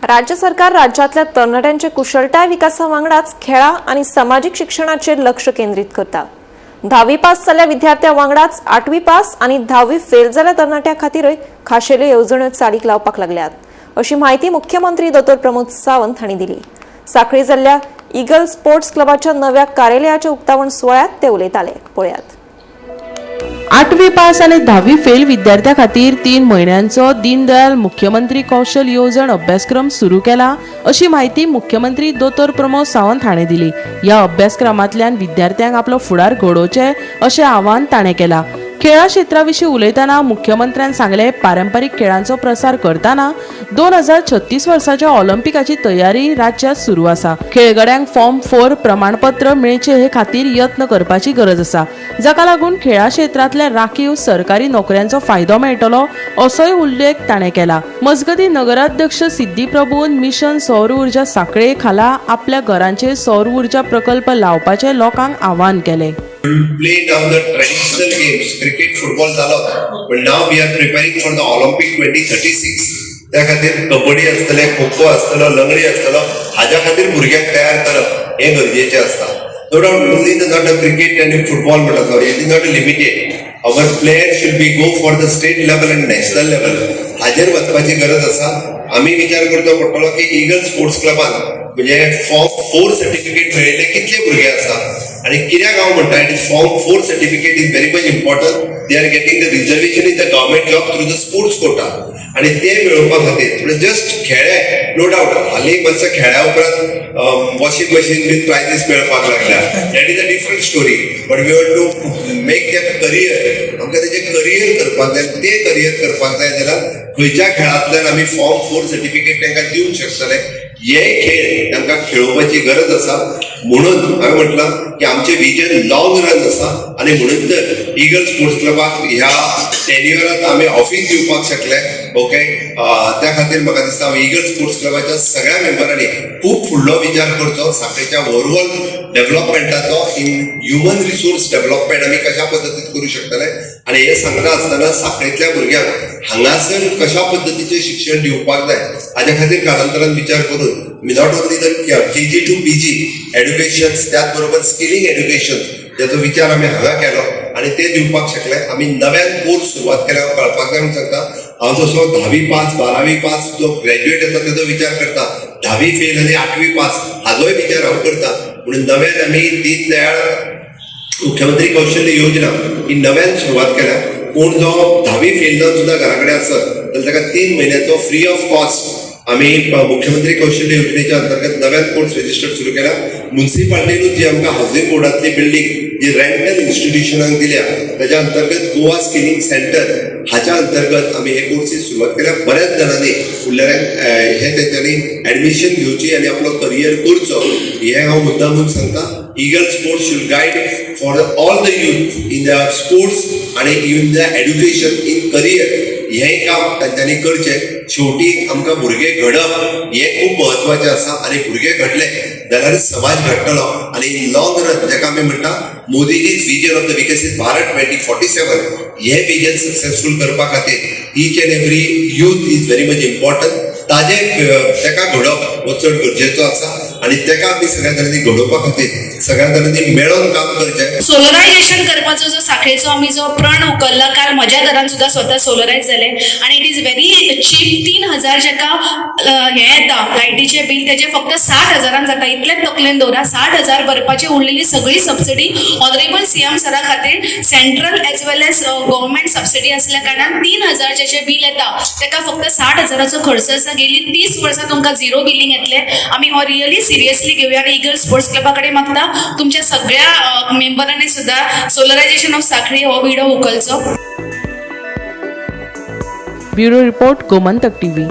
राज्य सरकार राज्यातल्या तरणाट्यांच्या कुशळटाय विकासा वांगडाच खेळां आनी समाजीक शिक्षणाचेर लक्ष केंद्रीत करता. धावी पास जाल्ल्या विद्यार्थ्यां वांगडाच आठवी पास आनी धावी फेल जाल्ल्या तरणाट्यां खातीरय खाशेल्यो येवजण्यो चालीक लावपाक लागल्यात, अशी म्हायती मुख्यमंत्री दोतोर प्रमोद सावंत हांणी दिली. साखळी जाल्ल्या इगल स्पोर्ट्स क्लबाच्या नव्या कार्यालयाच्या उक्तावण सुवाळ्यात ते उलयताले. पळयात. आठवी पास आनी धावी फेल विद्यार्थ्यां खातीर 3 म्हयन्यांचो दीनदयाल मुख्यमंत्री कौशल येवजण अभ्यासक्रम सुरू केला, अशी म्हायती मुख्यमंत्री दोतोर प्रमोद सावंत हाणें दिली. ह्या अभ्यासक्रमांतल्यान विद्यार्थ्यांक आपलो फुडार घडोवचें अशें आवाहन ताणें केलां. खेळा क्षेत्रा विशीं उलयतना मुख्यमंत्र्यान सांगलें, पारंपारीक खेळांचो प्रसार करतना 2036 वर्साच्या ऑलिम्पिकाची तयारी राज्यात सुरू आसा. खेळगड्यांक फॉर्म 4 प्रमाणपत्र मेळचें हे खातीर यत्न करपाची गरज आसा, जाका लागून खेळा क्षेत्रांतल्या राखीव सरकारी नोकऱ्यांचो फायदो मेळटलो, असोय उल्लेख ताणें केला. मजगतीं, नगराध्यक्ष सिद्धी प्रभून मिशन सौर ऊर्जा साखळे खाला आपल्या घरांचेर सौर ऊर्जा प्रकल्प लावपाचें लोकांक आवाहन केलें. Play now the traditional games, cricket, football जालो, but now we are preparing for the Olympic 2036. त्या खातीर कबड्डी आसतले, खो खो आसतलो, लंगडी आसतलो. हाज्या खातीर भुरग्यांक तयार करप हें गरजेचें आसता. No doubt, only the not a cricket आनी फुटबॉल म्हणटा, sorry, it is not limited. Our player should be go for the state level and national level. हाजेर वचपाची गरज आसा. आमी विचार करचो पडटलो की इगल स्पोर्ट्स क्लबान म्हणजे फॉर्म 4 सर्टिफिकेट मेळिल्ले कितले भुरगे आसा आणि कित्याक हांव म्हणटा, it is Form 4 certificate is very much important. They are getting the reservation in the government job through the sports quota. आणि ते मेळोवपा खातीर म्हणजे जस्ट खेळे, नो डाऊट, हालीं मातसो खेळ्या उपरांत वॉशिंग मशीन बीन प्रायजीस मेळपाक लागल्या. That is a different story, but we want to make that career. आमकां तेजें करियर करपाक जाय. ते करियर करपाक जाय जाल्यार खंयच्या खेळांतल्यान आमी फॉर्म 4 सर्टिफिकेट तांकां दिवंक शकतले, हे खेळ तांकां खेळोवपाची गरज आसा. म्हणून हांवें म्हटलां की आमचें विजन लॉंग रन आसा आनी म्हणून तर इगल स्पोर्ट्स क्लबाक ह्या टेन्युअरात आमी ऑफिस दिवपाक शकले. ओके, त्या खातीर म्हाका दिसता, हांव इगल स्पोर्ट्स क्लबाच्या सगळ्या मेंबरांनी खूब फुडलो विचार करचो साखळेच्या ओवरऑल डेव्हलपमेंटाचो. इन ह्युमन रिसोर्स डेव्हलपमेंट आमी कशा पद्दतीन करूं शकतले आनी हे सांगता आसतना साखळेंतल्या भुरग्यांक हांगासर कशा पद्दतीचें शिक्षण दिवपाक जाय, हाज्या खातीर कालांतरान विचार करून not only the KG to PG education, त्याच बरोबर स्किलिंग एड्युकेशन ज्याचो विचार आमी हांगा केलो आनी ते दिवपाक शकले. आमी नव्यान कोर्स सुरवात केल्या. कळपाक जाय म्हूण सांगता हांव, जसो धावी पास, 12वी पास जो ग्रॅज्युएट आसा तेजो विचार करता, धावी फेल आनी आठवी पास हाजोय विचार हांव करता. म्हणून नव्यान आमी दीनदयाळ मुख्यमंत्री कौशल्य योजना ही नव्यान सुरवात केल्या. कोण जो धावी फेल जावन सुद्दां घरा कडेन आसत जाल्यार ताका 3 म्हयन्याचो फ्री ऑफ कॉस्ट आमी मुख्यमंत्री कौशल्य योजनेच्या अंतर्गत नव्यान कोर्स रजिस्टर सुरू केला. मुन्सिपाल्टीनूच जी आमकां हावसिंग बोर्डांतली बिल्डींग जी रेंटल इन्स्टिट्युशनाक दिल्या, ताच्या अंतर्गत गोवा स्किलिंग सेंटर हाच्या अंतर्गत आमी हे कोर्सीस सुरवात केल्या. बऱ्याच जाणांनी फुडल्या हे तेंच्यांनी ऍडमिशन घेवची आनी आपलो करियर करचो हें हांव मुद्दामून सांगता. Eagle Sports should guide for all the youth in the sports आणि in the education, in career. हें काम तांच्यांनी करचें. शेवटी आमकां भुरगे घडप हें खूब म्हत्वाचें आसा आनी भुरगे घडले जाल्यार समाज घडटलो. आनी इन लॉंग रन, जाका आमी म्हणटा मोदीजी's vision of the Viksit Bharat 2047, hey vision successful करपा खातीर each and every youth is very much important. ताजे ताका घडोवप हो चड गरजेचो आसा आनी ताका आमी सगळ्या जाणांनी घडोवपा खातीर सगळ्या जाणांनी मेळोन काम करचें. सोलरायझेशन करपाचो जो साखळेचो आमी जो प्रण उखल्ला, काल म्हज्या घरान सुद्दां स्वता सोलरायज जालें आनी it is very cheap. 3000 जेका हें येता लायटीचें बील, तेजें फक्त 60 हजारान जाता. इतलेंच तकलेन दवरा, 60,000 भरपाची. उरलेली सगळी सबसिडी ऑनरेबल सीएम सरा खातीर central as well as government subsidy आसल्या कारणान 3000 जेचें बील येता तेका फक्त 60 हजाराचो खर्च आसा. गेली 30 वर्सां तुमकां झिरो बिलींग येतलें. आमी हो रियली सिरियसली घेवया आनी इगल स्पोर्ट्स क्लबा कडेन मागता, तुमच्या सगळ्या मेंबरांनी सुद्दां सोलरायझेशन ऑफ साखळी हो विडो उखलचो. Bureau report, Gomantak TV.